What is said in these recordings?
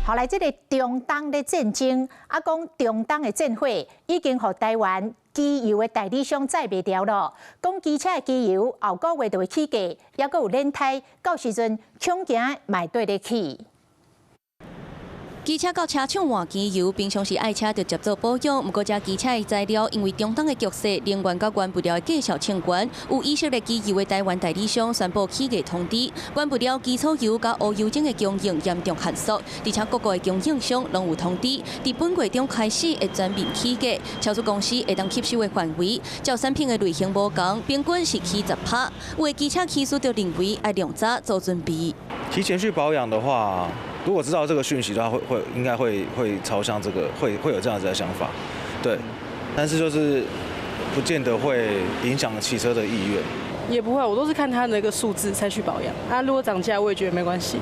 後來這个中東的戰爭，啊講中東的戰火已經予台灣機油的代理商載袂牢囉。講機車的機油後個月就會起價，抑閣有輪胎，到時陣恐驚嘛綴咧起。機車到車廠換機油，平常時愛車就接做保養。毋過，這機車的材料因為中東的局勢，能源佮原物料的價數衝懸，有以色列機油的台灣代理商宣布起價通知，原物料基礎油佮烏油精的供應嚴重限縮，而且各國的供應商攏有通知，佇本月中開始會全面起價，超出公司會當吸收的範圍，照產品的類型無仝，平均是起10趴。有的機車騎士就認為愛量早做準備。提前去保養的話，如果知道這個訊息的話，會應該會朝向這個，會有這樣子的想法，對。但是就是不見得會影響騎車的意願。也不會，我都是看它那個數字才去保養。啊，如果漲價，我也覺得沒關係。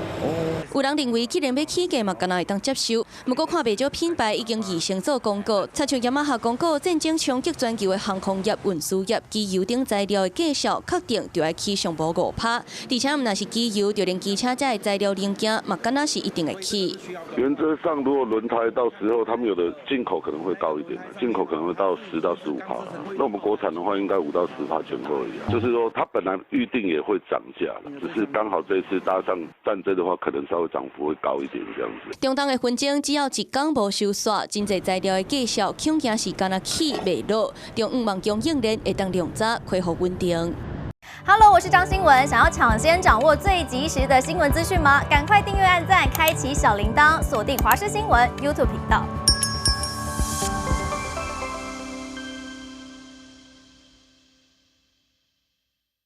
有人認為，既然欲起價嘛，敢若會當接受。毋過看袂少品牌已經預先做公告，親像雅馬哈公告，戰爭衝擊全球的航空業、運輸業、機油等材料的價數，確定就愛起上無5趴。而且毋但是機油，就連機車這的材料零件嘛，敢若是一定會起。原則上，如果輪胎到時候他們有的進口可能會高一點，進口可能會到10到15趴。那我們國產的話，應該5到10趴前後而已。就是說，它本來預定也會漲價了，只是剛好這次搭上戰爭的話，可能稍微漲幅會高一點這樣子。中東的紛爭只要一工無收煞，真濟材料的價數恐驚是干焦起袂落，中向望供應鏈會當量早恢復穩定。 Hello，我是張新聞，想要搶先掌握最及時的新聞資訊嗎？趕快訂閱、按讚、開啟小鈴鐺，鎖定華視新聞 YouTube 頻道。